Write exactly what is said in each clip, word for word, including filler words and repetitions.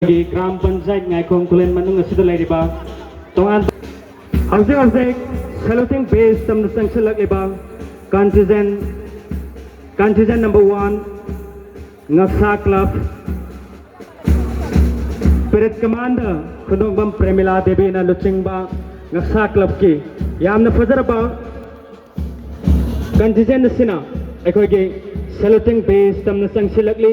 ꯒꯤ ꯒ꯭ꯔꯥꯝ ꯄꯟꯆꯥꯌꯠ ꯉꯥꯏꯈꯣꯡ ꯈꯨꯂꯦꯟ ꯃꯅꯨꯡ ꯑꯁꯤꯗ ꯂꯩꯔꯤꯕ ꯇꯣꯉꯥꯟ ꯍꯧꯖꯤꯛ ꯍꯧꯖꯤꯛ saluting badge ꯇꯝꯅ ꯆꯪꯁꯤꯜꯂꯛꯂꯤꯕ contingent, contingent number one, ꯉꯛꯁꯥ club, parade commander ꯈꯨꯟꯗꯣꯡꯕꯝ ꯄ꯭ꯔꯦꯃꯤꯂꯥ ꯗꯦꯕꯤꯅ ꯂꯨꯆꯤꯡꯕ ꯉꯛꯁꯥ clubꯀꯤ ꯌꯥꯝꯅ ꯐꯖꯔꯕ contingent ꯑꯁꯤꯅ ꯑꯩꯈꯣꯏꯒꯤ saluting badge ꯇꯝꯅ ꯆꯪꯁꯤꯜꯂꯛꯂꯤ꯫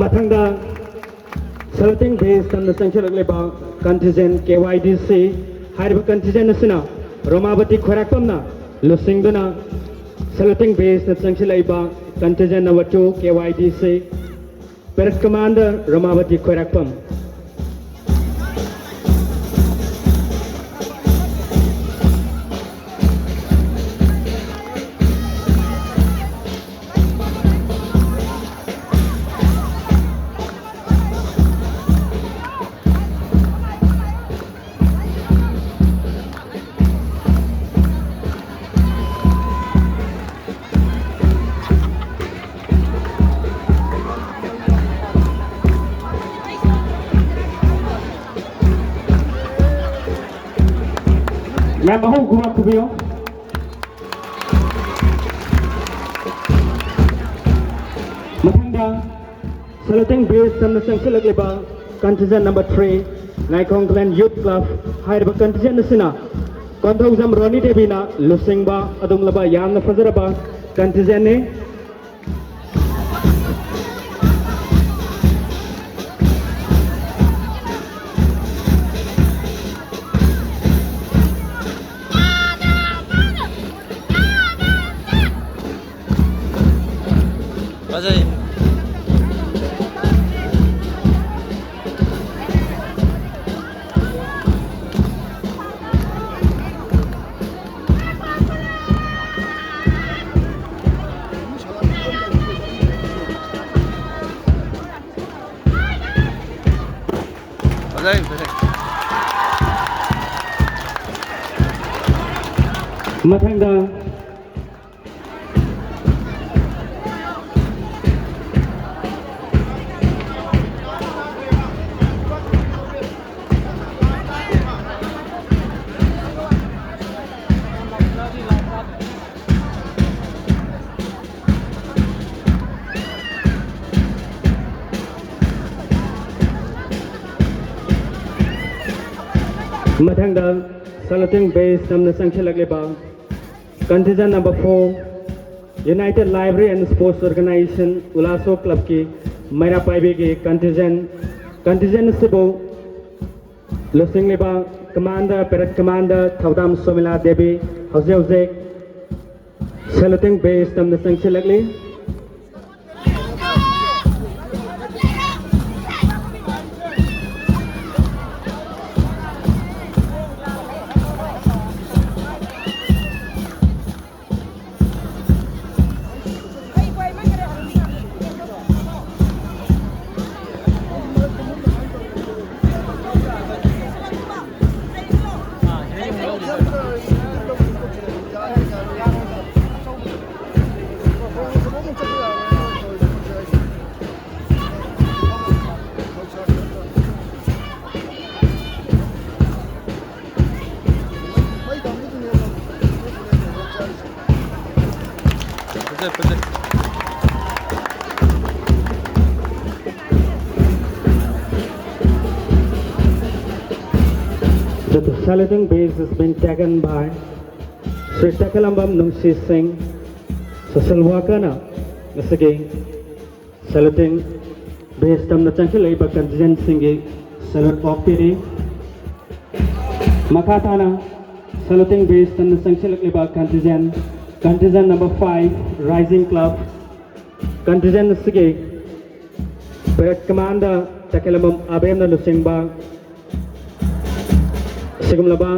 ꯃꯊꯪꯗ saluting badge ꯇꯝꯅ ꯆꯪꯁꯤꯜꯂꯛꯂꯤꯕ contingent K Y D C, ꯍꯥꯏꯔꯤꯕ contingent ꯑꯁꯤꯅ ꯔꯣꯃꯥꯕꯇꯤ ꯈ꯭ꯋꯥꯏꯔꯥꯛꯄꯝꯅ ꯂꯨꯆꯤꯡꯗꯨꯅ saluting badge ꯅ ꯆꯪꯁꯤꯜꯂꯛꯂꯤꯕ contingent number two K Y D C, parade commander ꯔꯣꯃꯥꯕꯇꯤ ꯈ꯭ꯋꯥꯏꯔꯥꯛꯄꯝ꯫ ꯃꯌꯥꯝ ꯑꯍꯧꯕ ꯈꯨꯕꯥꯛ ꯈꯨꯕꯤꯌꯨ꯫ ꯃꯊꯪꯗ saluting badge ꯇꯝꯅ ꯆꯪꯁꯤꯜꯂꯛꯂꯤꯕ contingent number three, ꯉꯥꯏꯈꯣꯡ ꯈꯨꯂꯦꯟ Youth Club, ꯍꯥꯏꯔꯤꯕ contingent ꯑꯁꯤꯅ ꯀꯣꯟꯊꯧꯖꯝ ꯔꯣꯅꯤ ꯗꯦꯕꯤꯅ ꯂꯨꯆꯤꯡꯕ ꯑꯗꯨꯒꯨꯝꯂꯕ ꯌꯥꯝꯅ ꯐꯖꯔꯕ contingentꯅꯤ꯫ ꯐꯖꯩ꯫ ꯐꯖꯩ, ꯐꯖꯩ꯫ ꯃꯊꯪꯗ ꯃꯊꯪꯗ saluting badge ꯇꯝꯅ ꯆꯪꯁꯤꯜꯂꯛꯂꯤꯕ contingent number four, United Library and Sports Organization, ꯎꯂꯥꯁꯣ clubꯀꯤ ꯃꯩꯔꯥ ꯄꯥꯏꯕꯤꯒꯤ contingent, contingent ꯑꯁꯤꯕꯨ ꯂꯨꯆꯤꯡꯂꯤꯕ commander, parade commander ꯊꯧꯗꯥꯝ ꯁꯣꯃꯤꯂꯥ ꯗꯦꯕꯤ ꯍꯧꯖꯤꯛ ꯍꯧꯖꯤꯛ saluting badge ꯇꯝꯅ ꯆꯪꯁꯤꯜꯂꯛꯂꯤ꯫ ꯐꯖꯩ, ꯐꯖꯩ꯫ The saluting bass has been taken by Sri Takalambam Nungsi Singh, social worker na. Ngasigi saluting bass tamna changsilakliba contingent singgi salute okpiri. Makha tana saluting bass tamna changsilakliba contingent, contingent number five, Rising Club. Contingent asigi parade commander Takalambam Abem na lusingba. Sigumlaba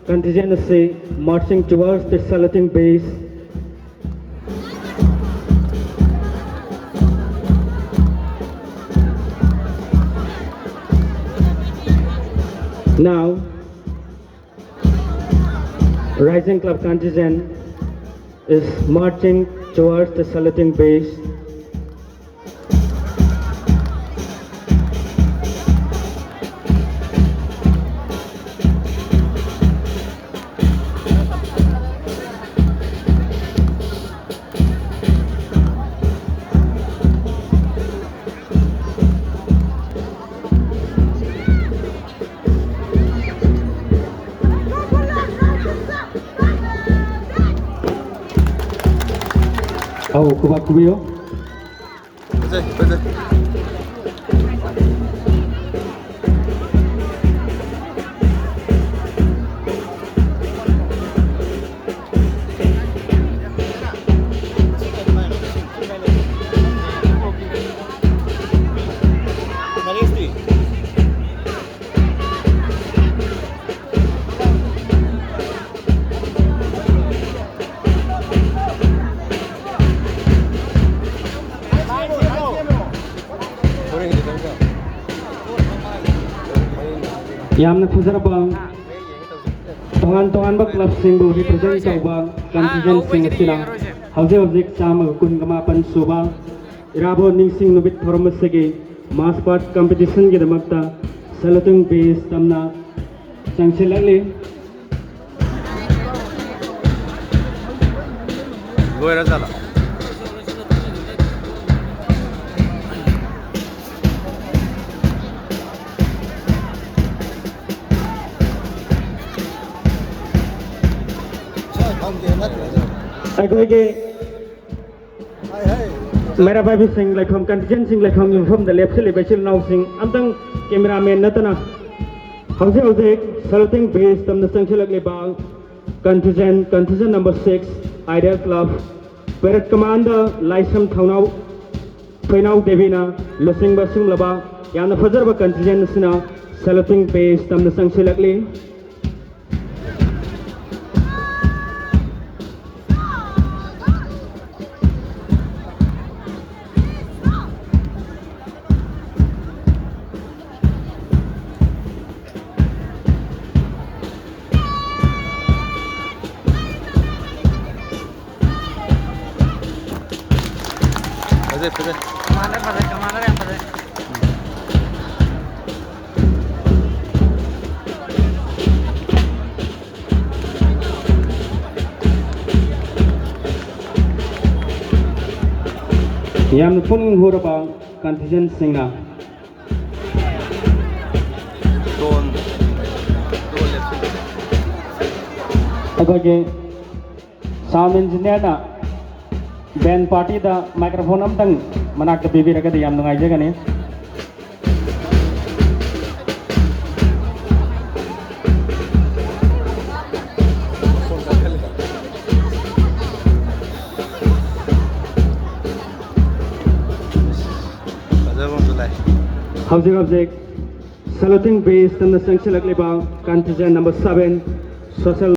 contingent asi marching towards the saluting bass. Now, Rising Club contingent is marching towards the saluting bass. Au, kuba kubiyo. ꯌꯥꯝꯅ ꯐꯖꯔꯕ ꯇꯣꯉꯥꯟ ꯇꯣꯉꯥꯟꯕ clubꯁꯤꯡꯕꯨ represent ꯇꯧꯕ contingentꯁꯤꯡ ꯑꯁꯤꯅ ꯍꯧꯖꯤꯛ ꯍꯧꯖꯤꯛ ꯆꯥꯝꯃꯒ ꯀꯨꯟꯒ ꯃꯥꯄꯟ ꯁꯨꯕ ꯏꯔꯥꯕꯣꯠ ꯅꯤꯡꯁꯤꯡ ꯅꯨꯃꯤꯠ ꯊꯧꯔꯝ ꯑꯁꯤꯒꯤ march past competitionꯒꯤꯗꯃꯛꯇ saluting bass ꯇꯝꯅ ꯆꯪꯁꯤꯜꯂꯛꯂꯤ꯫ ꯂꯣꯏꯔꯖꯥꯠꯂꯣ? ꯑꯩꯈꯣꯏꯒꯤ ꯃꯩꯔꯥ ꯄꯥꯏꯕꯤꯁꯤꯡ ꯂꯩꯐꯝ, contingentꯁꯤꯡ ꯂꯩꯐꯝꯒꯤ ꯃꯐꯝꯗ ꯂꯦꯞꯁꯤꯜꯂꯤꯕ ꯏꯆꯤꯜ ꯏꯅꯥꯎꯁꯤꯡ ꯑꯝꯇꯪ, cameraman ꯅꯠꯇꯅ, ꯍꯧꯖꯤꯛ ꯍꯧꯖꯤꯛ saluting badge ꯇꯝꯅ ꯆꯪꯁꯤꯜꯂꯛꯂꯤꯕ contingent, contingent number six, Ideal Club, parade commander ꯂꯥꯏꯁ꯭ꯔꯝ ꯊꯧꯅꯥꯎ ꯐꯩꯅꯥꯎ ꯗꯦꯕꯤꯅ ꯂꯨꯆꯤꯡꯕ ꯁꯤꯒꯨꯝꯂꯕ ꯌꯥꯝꯅ ꯐꯖꯔꯕ contingent ꯑꯁꯤꯅ saluting badge ꯇꯝꯅ ꯆꯪꯁꯤꯜꯂꯛꯂꯤ꯫ ꯐꯖꯩ, ꯐꯖꯩ꯫ Commander ꯐꯖꯩ, commander ꯌꯥꯝ ꯐꯖꯩ꯫ ꯌꯥꯝꯅ ꯄꯨꯛꯅꯤꯡ ꯍꯨꯔꯕ contingentꯁꯤꯡꯅ ꯑꯩꯈꯣꯏꯒꯤ sound engineerꯅ band partyꯗ microphone ꯑꯝꯇꯪ ꯃꯅꯥꯛꯇ ꯄꯤꯕꯤꯔꯒꯗꯤ ꯌꯥꯝ ꯅꯨꯡꯉꯥꯏꯖꯒꯅꯤ꯫ ꯐꯖꯕ ꯑꯃꯁꯨ ꯂꯥꯛꯑꯦ꯫ ꯍꯧꯖꯤꯛ ꯍꯧꯖꯤꯛ saluting badge ꯇꯝꯅ ꯆꯪꯁꯤꯜꯂꯛꯂꯤꯕ contingent number seven, social